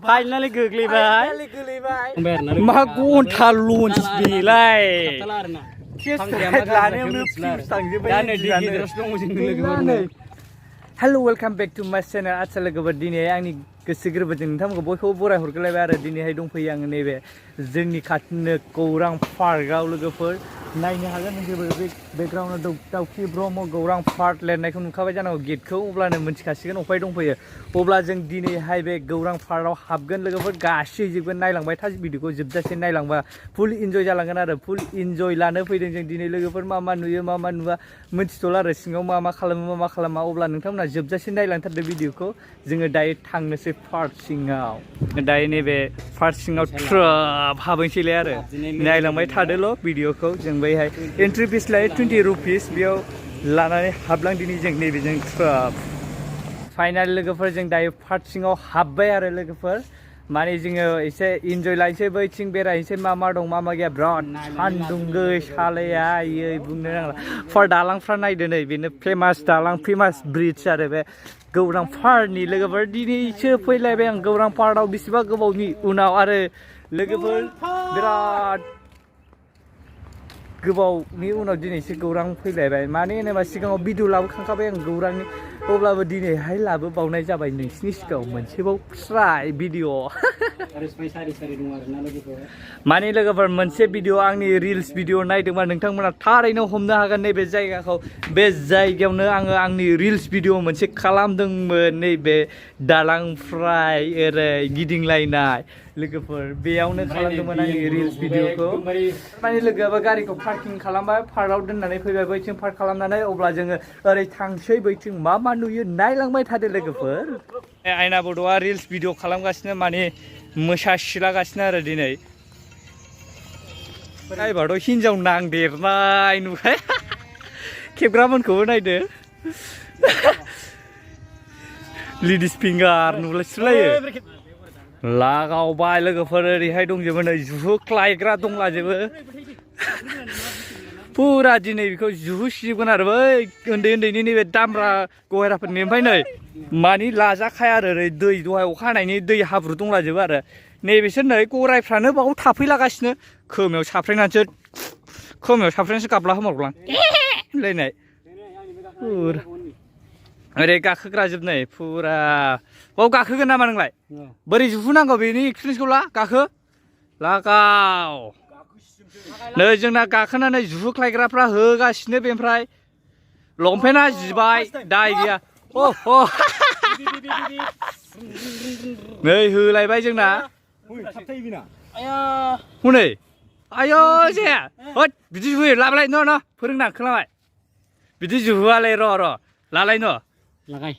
Finally गोग्लैबाय मा घन्टा लन्च बेलाय हेल' वेलकाम बेक टु माय चेनेल आदसा लोगोफोर दिनै आंनि गोसो गोरबोजों नोंथांमोनखौ बयखौबो बराय हरगोलायबाय आरो दिनैहाय दंफैयो आङो नैबे जोंनि खाथिनो गौरां पार्कआव लोगोफोर नायनो हागोन नोंसोरबो बे बेकग्राउन्डआव दाउखि ब्रह्म गौरां पार्क लिरनायखौ नुखाबाय जानांगौ गेटखौ अब्लानो मिन्थिखासिगोन अफाय दंफैयो अब्ला जों दिनैहाय बे गौरां पार्कआव हाबगोन लोगोफोर गासै जोबगोन नायलांबाय था भिडिअखौ जोबजासे नायलांबा फुल इन्जय जालांगोन आरो फुल इन्जय लानो फैदों जों दिनै लोगोफोर मा मा नुयो मा मा नुवा मिन्थिथ'ला आरो सिङाव मा मा खालामो मा मा खालामा अब्ला नोंथांमोना जोबजासे नायलांथारदो भिडिअखौ जोङो दायो थांनोसै पार्क सिङाव दायो नैबे पार्क सिङाव ट्राप हाबैसैलाय आरो नायलांबाय थादोल' भिडिअखौ जों बैहाय एन्ट्रि फिस लायो 20 रुपिस बेयाव लानानै हाबलांदिनि जों नैबेजों ट्राप फाइनाल लोगोफोर जों दायो पार्क सिङाव हाबबाय आरो लोगोफोर माने जोङो एसे इन्जय लानोसै बैथिं बेरायनोसै मा मा दं मा मा गैया बिराद सान्दुं गोसालाया आयै बुंनो नांला फार दालांफ्रा नायदो नै बेनो फेमास दालां फेमास ब्रिज आरो बे गौरां पार्कनि लोगोफोर दिनैसो फैलायबाय आं गौरां पार्कआव बेसेबा गोबावनि उनाव आरो लोगोफोर बिराद गोबावनि उनाव दिनैसो गौरां फैलायबाय मानो होनोबा सिगाङाव भिडिअ लाबोखांखाबाय आं गौरांनि अब्लाबो दिनैहाय लाबोबावनाय जाबाय नोंसिनि सिगाङाव मोनसेबाव ट्राइ भिडिअ माने लोगोफोर मोनसे भिडिअ आंनि रिल्स भिडिअ नायदोंबा नोंथांमोना थारैनो हमनो हागोन नैबे जायगाखौ बे जायगायावनो आङो आंनि रिल्स भिडिअ मोनसे खालामदोंमोन नैबे दालांफ्राय ओरै गिदिंलायनाय लोगोफोर बेयावनो खालामदोंमोन आंनि रिल्स भिडिअखौ माने लोगोआबो गारिखौ पार्किं खालामबाय पार्कआव दोननानै फैबाय बैथिं पार्क खालामनानै अब्ला जोङो ओरै थांसै बैथिं मा मा नुयो नायलांबाय थादो लोगोफोर आयना बड'आ रिल्स भिडिअ खालामगासिनो माने मोसा सिलागासिनो आरो दिनै नायबाथ' हिनजाव नांदेरनाय नुबाय खेबग्रामोनखौबो नायदो लेडिस फिंगार नुलायसोलायो लागावबाय लोगोफोर ओरैहाय दंजोबो नै जुहोख्लायग्रा दंलाजोबो फुरा दिनै बेखौ जुहोसिजोबगोन आरो बै उन्दै उन्दैनि नैबे दामब्रा गहेराफोरनि ओमफ्राय नै मानि लाजाखाया आरो ओरै दै दहाय अखा हानायनि दै हाब्रु दंलाजोबो आरो नैबेसोर नै गरायफ्रानो बाव थाफैलागासिनो खोमायाव साफ्रेनासो गाबला होमारगलां होनलायनाय ओरै गाखोग्रा जोबनाय फुरा बाव गाखोगोन नामा नोंलाय बोरै जुहुनांगौ बेनि एक्सपिरियेन्सखौ ला गाखो लागाव नै जोंना गाखोनानै जुहोख्लायग्राफ्रा होगासिनो बेनिफ्राय लंपेन्टआ जिबाय दाय गैया नै होलायबाय जोंना हनै आय' जाया होद बिदि जुहोयो लाबालाय न' फोरोंना खोनाबाय बिदि जुहोआलाय र' लालाय न' लागाय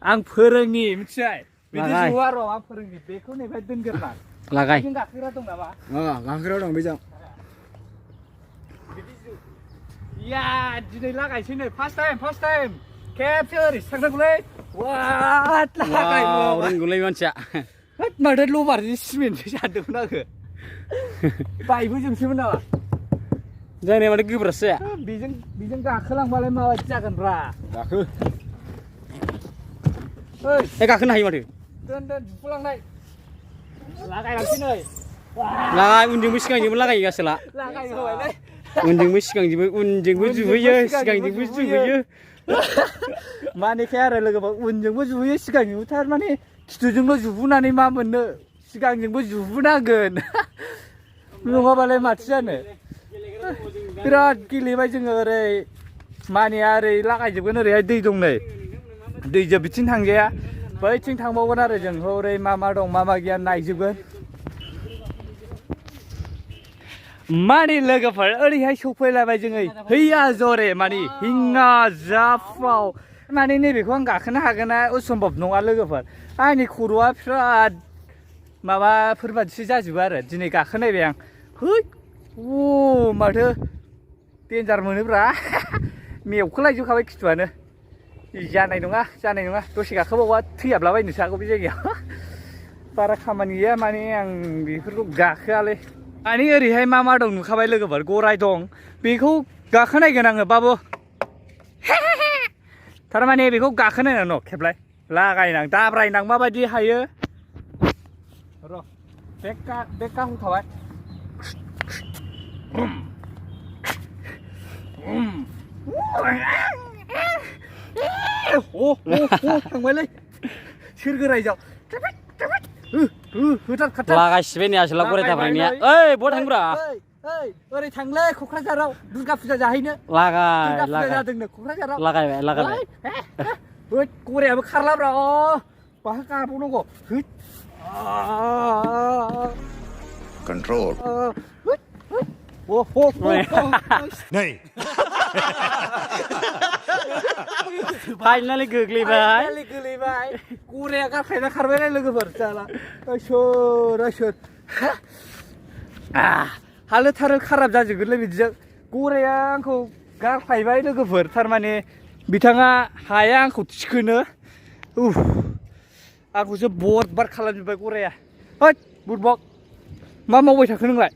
आं फोरोंनि मिथिबाय बिदि जुहोआ र' आं फोरोंनि बेखौ नैबाय दोनगोरना लागाय गाखोग्रा दं नामा गाखोग्रा दं बेजों या दिनै लागायसै नै फार्स्ट टाइम खेबसे ओरै थांनांगौलै वाट लागाय रोंगौलै मानसिया होद माथो लबारजों सिमेन्टसो सारदोंमोन आङो बायबो जोबसैमोन नामा जानाया माथो गोब्राबसो जाया बेजों गाखोलांबालाय माबायदि जागोनब्रा गाखो ओइ गाखोनो हायो माथो दोन जुखुलांनाय लागायलांसै नै लागाय उनजोंबो सिगांजोंबो लागायो गासोला लागाय होबायलै उनजोंबो सिगांजोंबो उनजोंबो जुहैयो सिगांजोंबो जुहैयो मानेखाय आरो लोगोफोर उनजोंबो जुहैयो सिगांजोंबो थारमाने खिथुजोंल' जुहुनानै मा मोननो सिगांजोंबो जुहुनांगोन नङाबालाय माथो जानो बिराद गेलेबाय जोङो ओरै मानिया ओरै लागायजोबगोन ओरैहाय दै दं नै दैजों बिथिं थांजाया बैथिं थांबावगोन आरो जों हरै मा मा दं मा मा गैया नायजोबगोन माने लोगोफोर ओरैहाय सफैलायबाय जोङो हैया जरे माने हिङा जाफ्राव माने नैबेखौ आं गाखोनो हागोन ना असम्भब नङा लोगोफोर आंनि खर'आ बिराद माबाफोरबादिसो जाजोबो आरो दिनै गाखोनायबाय आं है माथो देन्जार मोनोब्रा मेवखोलायजोबखाबाय खिथुआनो जानाय नङा दसे गाखोबावबा थैयाब्लाबायनोसो हागौ बे जायगायाव बारा खामानि गैया माने आं बेफोरखौ गाखोआलै माने ओरैहाय मा दं नुखाबाय लोगोफोर गराय दं बेखौ गाखोनायगोन आङो बाबु थारमाने बेखौ गाखोनायनां न' खेबलाय लागायनां दाब्रायनां माबायदि हायो र' बेका होखाबाय थांबायलै सोर गोरायजाव लागासिबाय नै आसोला गराय दाब्रायनाया ओइ बहा थांब्रा ओरै थांलै क'क्राझाराव दुर्गा फुजा जाहैनो लागाय जादोंनो क'क्राझाराव लागायबाय गरायाबो खारलाब्रा बाहा गाबावनांगौ Control. नै फाइनालि गोग्लैबाय गराया गारखायना खारबायलाय लोगोफोर जाला सोर हालो थारो खाराब जाजोबगोनलै बिदिजों गराया आंखौ गारफायबाय लोगोफोर थारमाने बिथाङा हाया आंखौ थिखोनो आंखौसो बरबार खालामजोब्बाय गराया होद बुरबक मा मावबाय थाखो नोंलाय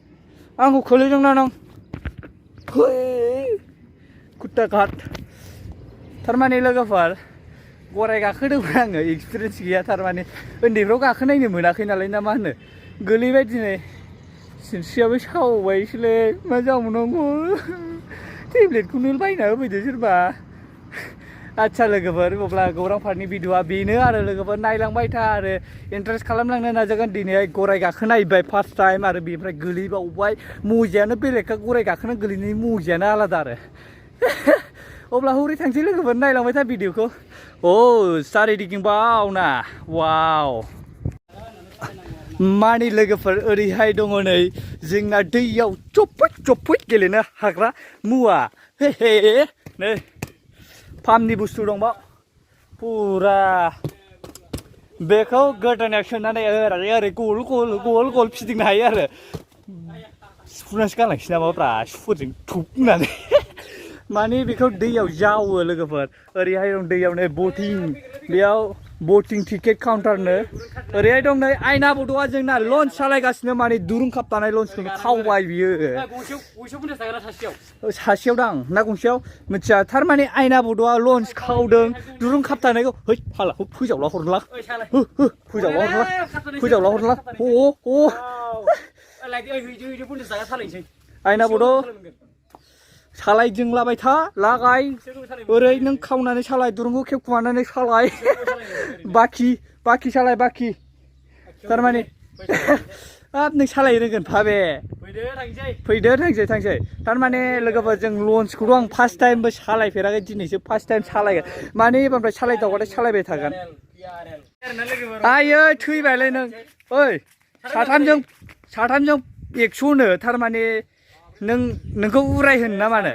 आंखौ खोलैदों ना नों कुत्ता घाट थारमाने लोगोफोर गराय गाखोदोंमोन आङो एक्सपिरियेन्स गैया थारमाने उन्दैफ्राव गाखोनायनो मोनाखै नालाय ना मा होनो गोलैबाय दिनै सिनस्रियाबो सावबायसोलै मा जाबावनांगौ टेब्लेटखौनो बायना होफैदो सोरबा आच्छा लोगोफोर अब्ला गौरां पार्कनि भिडिअआ बेनो आरो लोगोफोर नायलांबाय था आरो इन्टारेस्ट खालामलांनो नाजागोन दिनैहाय गराय गाखोनायबाय फार्स्ट टाइम आरो बेनिफ्राय गोलैबावबाय मजायानो बेलेगखा गराय गाखोना गोलैनायनि मजायानो आलादा आरो अब्ला हरै थांसै लोगोफोर नायलांबाय था भिडिअखौ सारिदिगिं बावना वाव मानि लोगोफोर ओरैहाय दङ नै जोंना दैयाव चप्पै गेलेनो हाग्रा मुवा नै फार्मनि बुस्थु दं बाव फुरा बेखौ गोदोनायाव सोनानै ओरै गल फिदिंनो हायो आरो सुफुनासो गालांसै नामाब्रा सुफोरजों थुबनानै माने बेखौ दैयाव जावो लोगोफोर ओरैहाय दं दैयाव नै बटिं बेयाव बटिं टिकेट काउन्टारनो ओरैहाय दं नै आयना बड'आ जोंना लन्च सालायगासिनो माने दुरुं खाबथानाय लन्चखौनो खावबाय बियो सासेयाव दां ना गंसेयाव मिथिया थारमाने आयना बड'आ लन्च खावदों दुरुं खाबथानायखौ है फाला फोजावला हरला आयना बड' सालायजोंलाबाय था लागाय ओरै नों खावनानै सालाय दुरुंखौ खेवखुमानानै सालाय बाखि सालाय बाखि थारमाने हाब नों सालाय रोंगोन फाबे फैदो थांसै थारमाने लोगोफोर जों लन्चखौथ' आं फार्स्ट टाइमबो सालायफेराखै दिनैसो फार्स्ट टाइम सालायगोन माने एबारनिफ्राय सालायदावबाथाय सालायबाय थागोन आयै थैबायलै नों ओइ साथामजों 100नो थारमाने नोंखौ उरायहोनो ना मानो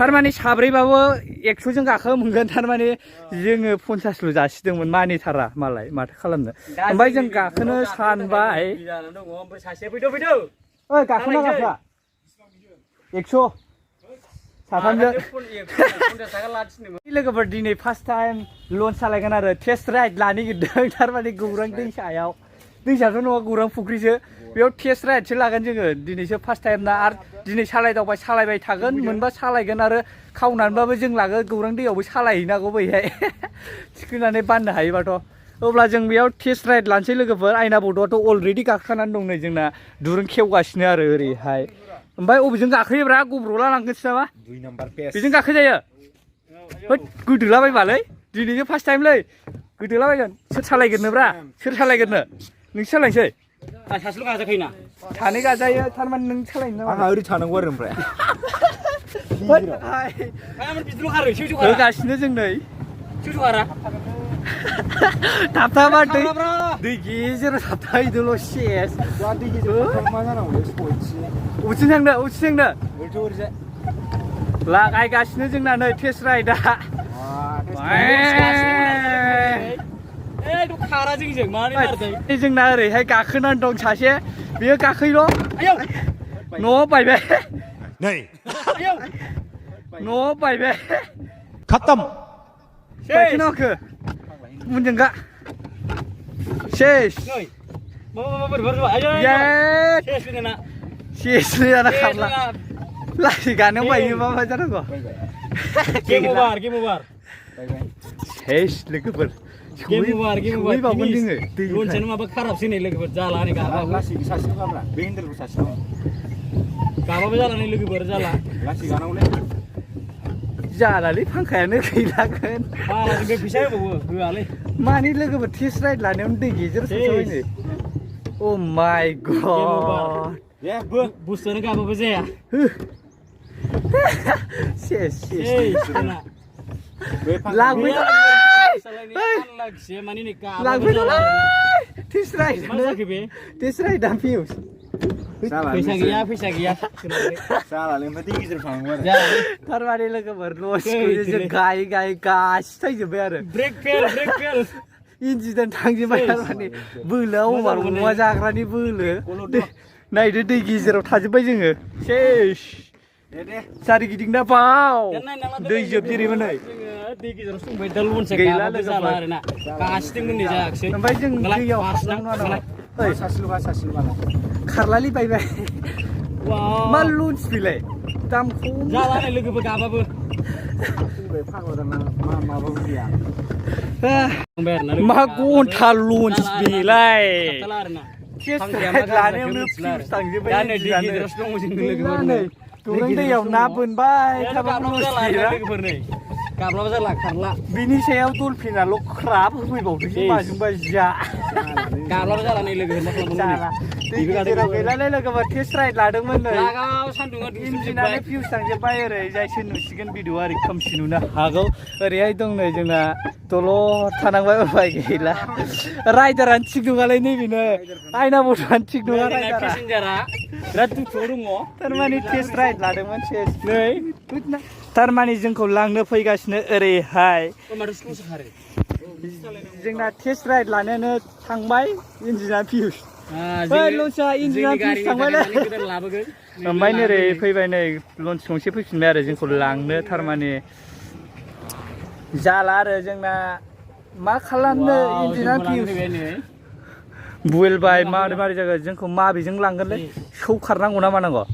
थारमाने साब्रैबाबो 100जों गाखो मोनगोन थारमाने जोङो 50ल' जासिदोंमोन मानिथारा मालाय माथो खालामनो ओमफ्राय जों गाखोनो सानबाय ओइ गाखोना गाखोआ 100 साथामजों लोगोफोर दिनै फार्स्ट टाइम लन्च सालायगोन आरो टेस्ट राइड लानो नागिरदों थारमाने गौरां दैसायाव दैसाथ' नङा गौरां फुख्रिसो बेयाव टेस्ट राइडसो लागोन जोङो दिनैसो फार्स्ट टाइम ना आरो दिनै सालायबाय थागोन मोनबा सालायगोन आरो खावनानैबाबो जों लागोन गौरां दैयावबो सालायहैनांगौ बैहाय थिखोनानै बाननो हायोबाथ' अब्ला जों बेयाव टेस्ट राइड लानोसै लोगोफोर आयना बड'आथ' अलरेडि गाखोखानानै दं नै जोंना दुरुं खेवगासिनो आरो ओरैहाय ओमफ्राय अबेजों गाखोयोब्रा गब्र'ला लांगोनसो नामा बेजों गाखोजायो होद गोदोलाबायबालै दिनैसो फार्स्ट टाइमलै गोदोलाबायगोन सोर सालायगोरनोब्रा नोंसो सालायनोसै सासेल' गाजाखैना सानै गाजायो थारमाने नों सालायनो नामा आंहा ओरै थानांगौ आरो ओमफ्राय होगासिनो जों नै थाबथाबा दै गेजेराव थाबथाहैदोल' सेस मा जानांगौ अबेथिं थांनो लागायगासिनो जोंना नै टेस्ट राइडआ जोंना ओरैहाय गाखोनानै दं सासे बेयो गाखोयल' न'आव बायबाय खतम बायखोनाखो मुनजोंगा सेस सेस जाना खारला लासै गानायाव बायो मा जानांगौ Game over. सेस लोगोफोर Game over. सहैबावगोन जोङो Lonce माबा खाराबसै नै लोगोफोर जाला नै गाबाबो. लासै सासेल' गाब्रा बे हेन्देलखौ सासेल' गाबाबो जाला नै लोगोफोर जाला. लासै गानांगौलै जालालै फांखायानो गैलागोन बाला जों बे फैसा होबावो होआलै. मानि लोगोफोर टेस्ट राइड लानायावनो दै गेजेर सौबाय नै अ माय गड दे बुस्थुआनो गाबाबो जाया. सेस बे फांखा लांफै लांफै माने नै गाबाबो लांफैदोलै टेस्ट राइड मा जाखो बे? टेस्ट राइड दा फिउस फैसा गैया. जालालै ओमफ्राय दै गेजेराव थांनांगौ आरो जालालै. थारमाने लोगोफोर लसखौ जों गायै गासिथायजोब्बाय आरो ब्रेक फेल. इन्जिनानो थांजोब्बाय थारमाने बोलोआ अभार अमा जाग्रानि बोलो नायदो दै गेजेराव थाजोब्बाय जोङो सेस दे सारिगिदिं दा बाव दै जोबजेरैमोन नै दै गेजेराव संबाय दा लनसे गैला गाबाबो जाला आरोना गासिथिंबो नै जायाखिसै. ओमफ्राय जों दैयाव ओइ सासेल' गाला खारलालि बायबाय वाव मा लन्च बिलाय दाम खम जाला नै लोगोबो गाबाबो. बे फाग्ला दाना माबाबो गैया मा घन्टा लन्च बेलाय जाला आरोना. लानायावनो फिउस थांजोब्बाय दा नै दै गेजेरावसो दङ जों लोगोफोर नै. गौरां दैयाव ना बोनबाय थाबाबो जाला लोगोफोर नै गाब्लाबो जाला खारला. बिनि सायाव डलफिनाल' ख्राब होफैबावदोंसो माजोंबा जा गाब्लाबो जाला नै लोगोफोर मा खालामनो जाला दै गेजेराव गैलालै लोगोफोर टेस्ट राइड लादोंमोन नै लागाव सान्दुङा इन्जिनानो फिउस थांजोब्बाय ओरै जायसो नुसिगोन भिडिअ ओरै खोमसि नुनो हागौ ओरैहाय दं नै जोंना दलर थानांबाय उफाय गैला राइडारानो थिग नङालै नैबेनो आयना बथ'आनो थिग नङा राइडारा पेसेन्जारा बिराद दुखुआव दङ. थारमाने टेस्ट राइड लादोंमोन सेस नै थारमाने जोंखौ लांनो फैगासिनो ओरैहाय जोंना टेस्ट राइड लानायानो थांबाय इन्जिना फिउस लन्चआ इन्जिना फिउस थांबायलै ओमफ्राय ओरै फैबाय नै लन्च गंसे फैफिनबाय आरो जोंखौ लांनो थारमाने जाला आरो जोंना मा खालामनो इन्जिना फिउस बुवेलबाय मारै जागोन जोंखौ माबेजों लांगोनलै सौखारनांगौ ना मानांगौ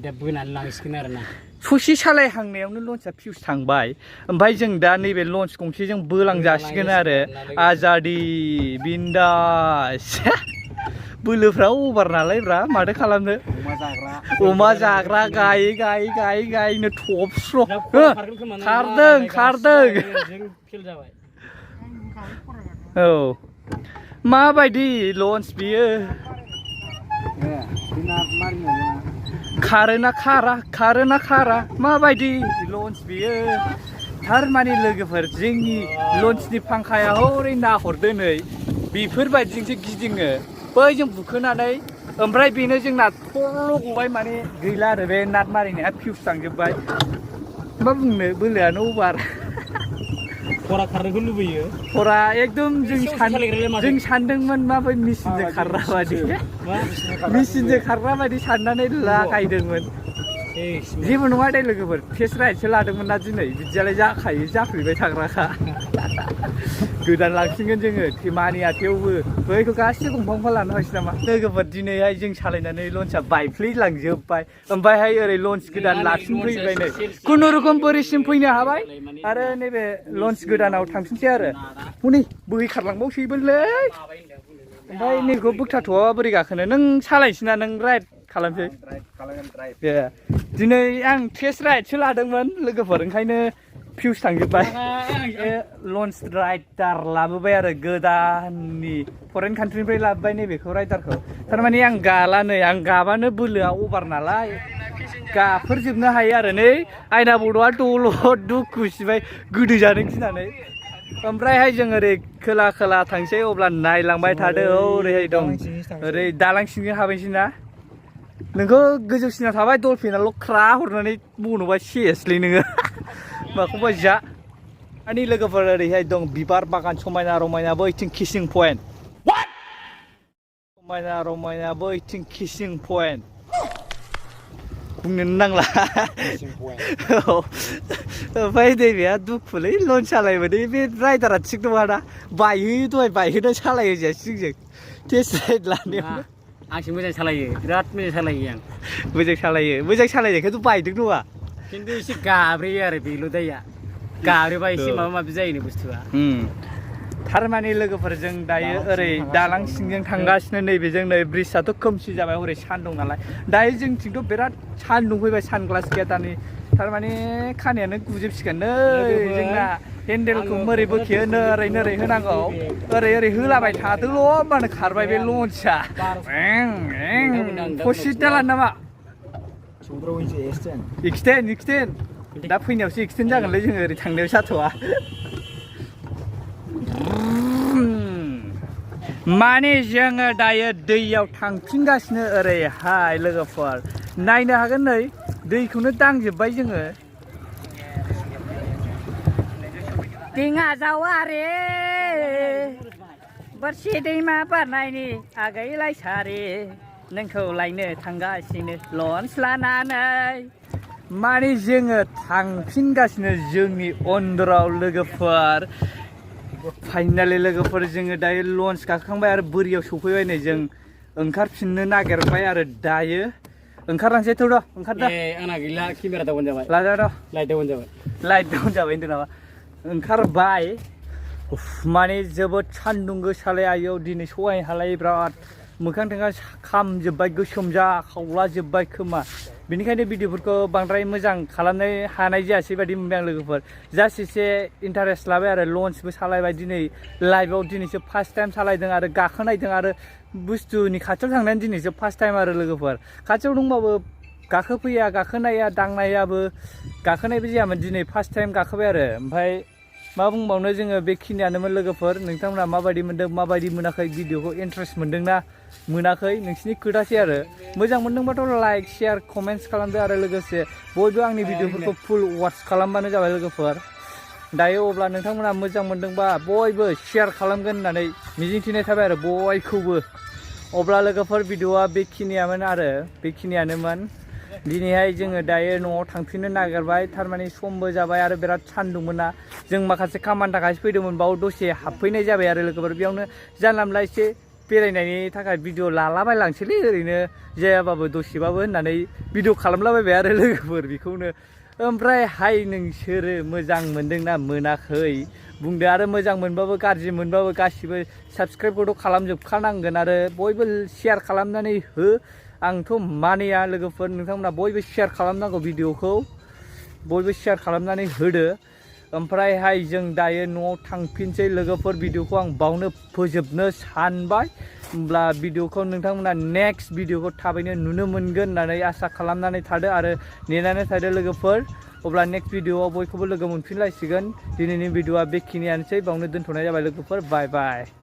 दा बोनानै लांसिगोन आरोना ससे सालायहांनायावनो लन्चआ फिउस थांबाय ओमफ्राय जों दा नैबे लन्च गंसेजों बोलांजासिगोन आरो आजादि बिन्दास बोलोफ्रा अभार नालाय ब्रा माथो खालामनो अमा जाग्रा गायै थबस्र' खारदों औ माबायदि लन्च बियो खारोना खारा माबायदि लन्च बियो थारमाने लोगोफोर जोंनि लन्चनि फांखाया हरै नाहरदो नै बेफोरबायदिजोंसो गिदिङो बैजों बुखोनानै ओमफ्राय बेनो जोंना थरल' गबाय माने गैला आरो बे नाट मारिनाया फिउस थांजोब्बाय मा बुंनो बोलोआनो अभार खरा खारनोखौ लुबैयो खरा एकदम जों सानदोंमोन माबै मेचिनजों खारग्रा बायदि साननानै लागायदोंमोन जेबो नङा दे लोगोफोर टेस्ट राइडसो लादोंमोन ना दिनै बिदियालाय जाखायो जाफ्लेबाय थाग्राखा गोदान लांफिनगोन जोङो मानिया थेवबो बैखौ गासिबो गंफा लानो हायसै नामा लोगोफोर दिनैहाय जों सालायनानै लन्चआ बायफ्लेलांजोब्बाय ओमफ्रायहाय ओरै लन्च गोदान लाफिनफैबाय नै खुनुरुखुम बोरैसिम फैनो हाबाय आरो नैबे लन्च गोदानाव थांफिनसै आरो हनै बोहैखारलांबावसैबोलै ओमफ्राय नैखौ बोगथाथ'वा बोरै गाखोनो नों सालायनोसै ना नों राइड खालामसै दे दिनै आं टेस्ट राइडसो लादोंमोन लोगोफोर ओंखायनो फिउस थांजोब्बाय लन्च राइडार लाबोबाय आरो गोदाननि फरेन कान्ट्रिनिफ्राय लाबोबाय नैबेखौ राइडारखौ थारमाने आं गाला नै आं गाबानो बोलोआ अभार नालाय गाफोरजोबनो हायो आरो नै आयना बड'आ दलद दुखु सिबाय गोदो जानो गिनानै ओमफ्रायहाय जों ओरै खोला थांसै अब्ला नायलांबाय थादो ओरैहाय दं ओरै दालां सिंजों हाबैसै ना नोंखौ गोजौसिनाव थाबाय डलफिनाल' ख्रा हरनानै बनोबा सेसलै नोङो माखौबा जा आंनि लोगोफोर ओरैहाय दं बिबार बागान समायना रमायना बैथिं किसिं पइन्ट समायना रमायना बैथिं किसिं पइन्ट बुंनोनो नांला ओमफ्राय नैबेया दुखुलै लन्च सालायबाय बे राइडारा थिग नङा ना बायहोयो दहाय बायहोना सालायो जायासै जोंजों टेस्ट राइड लानायावनो आंसो मोजां सालायो बिराद मोजां सालायो आं मोजां सालायनायखौथ' बायदों नङा खिन्थु एसे गाब्रैयो आरो बेल' दाया गाब्रैबा एसे माबा माबि जायोनो बुस्थुआ थारमाने लोगोफोरजों दायो ओरै दालां सिंजों थांगासिनो नैबेजों नै ब्रिजआथ' खोमसि जाबाय हरै सान्दुं नालाय दायो जोंथिंथ' बिराद सान्दुं फैबाय सानग्लास गैया दानि थारमाने खानायानो गुजोबसिगोन नै जोंना हेन्देलखौ मोरै बोखेयो नोरै होनांगौ ओरै होलाबाय थादोल' होमबानो खारबाय बे लन्चआ पसिट दालान नामा एक्सटेन्ड दा फैनायावसो एक्सटेन्ड जागोनलै जोङो ओरै थांनायाव जाथ'वा माने जोङो दायो दैयाव थांफिनगासिनो ओरैहाय लोगोफोर नायनो हागोन नै दैखौनो दांजोब्बाय जोङो दिङा जावारे बोरसि दैमा बारनायनि आगैलाय सारि नोंखौ लायनो थांगासिनो लन्च लानानै माने जोङो थांफिनगासिनो जोंनि अन्दराव लोगोफोर फाइनालि लोगोफोर जोङो दायो लन्च गाखोखांबाय आरो बोरियाव सफैबाय नै जों ओंखारफिननो नागिरबाय आरो दायो ओंखारलांसै थ' र' ओंखारदा आंना गैला केमेरा डाउन जाबाय लाइट डाउन जाबाय होनदों नामा ओंखारबाय माने जोबोद सान्दुं गोसालाय आयौ दिनै सहायनो हालायै बिराद मोखां थोखां खामजोब्बाय गोसोम जाखावलाजोब्बाय खोमा बेनिखायनो भिडिअफोरखौ बांद्राय मोजां खालामनो हानाय जायासै बायदि मोनबाय आं लोगोफोर जास्ट एसे इन्टारेस्ट लाबाय आरो लन्चबो सालायबाय दिनै लाइभआव दिनैसो फार्स्ट टाइम सालायदों आरो गाखोनायदों आरो बुस्थुनि खाथियाव थांनानै दिनैसो फार्स्ट टाइम आरो लोगोफोर खाथियाव दंबाबो गाखोफैया गाखोनाया दांनायाबो गाखोनायबो जायामोन दिनै फार्स्ट टाइम गाखोबाय आरो ओमफ्राय मा बुंबावनो जोङो बेखिनियानोमोन लोगोफोर नोंथांमोना माबायदि मोनदों माबायदि मोनाखै भिडिअखौ इन्टारेस्ट मोनदोंना मोनाखै नोंसिनि खोथासै आरो मोजां मोनदोंबाथ' लाइक शेयार कमेन्ट्स खालामदो आरो लोगोसे बयबो आंनि भिडिअफोरखौ फुल वाच खालामबानो जाबाय लोगोफोर दायो अब्ला नोंथांमोना मोजां मोनदोंबा बयबो शेयार खालामगोन होननानै मिजिंथिनाय थाबाय आरो बयखौबो अब्ला लोगोफोर भिडिअआ बेखिनियानोमोन दिनैहाय जोङो दायो न'आव थांफिननो नागिरबाय थारमाने समबो जाबाय आरो बिराद सान्दुंमोना जों माखासे खामानि थाखायसो फैदोंमोन बाव दसे हाबफैनाय जाबाय आरो लोगोफोर बेयावनो जानला मोनला एसे बेरायनायनि थाखाय भिडिअ लालाबायलांसैलै ओरैनो जायाबाबो दसेबाबो होननानै भिडिअ खालामलाबायबाय आरो लोगोफोर बेखौनो ओमफ्राय हाय नोंसोरो मोजां मोनदोंना मोनाखै बुंदो आरो मोजां मोनबाबो गाज्रि मोनबाबो गासिबो साबस्क्राइबखौथ' खालामजोबखानांगोन आरो बयबो शेयार खालामनानै हो आंथ' मानिया लोगोफोर नोंथांमोना बयबो शेयार खालामनांगौ भिडिअखौ बयबो शेयार खालामनानै होदो ओमफ्रायहाय जों दायो न'आव थांफिनसै लोगोफोर भिडिअखौ आं बावनो फोजोबनो सानबाय होमब्ला भिडिअखौ नोंथांमोना नेक्स्ट भिडिअखौ थाबैनो नुनो मोनगोन होननानै आसा खालामनानै थादो आरो नेनानै थादो लोगोफोर अब्ला नेक्स्ट भिडिअआव बयखौबो लोगो मोनफिनलायसिगोन दिनैनि भिडिअआ बेखिनियानोसै बावनो दोनथ'नाय जाबाय लोगोफोर बाय बाय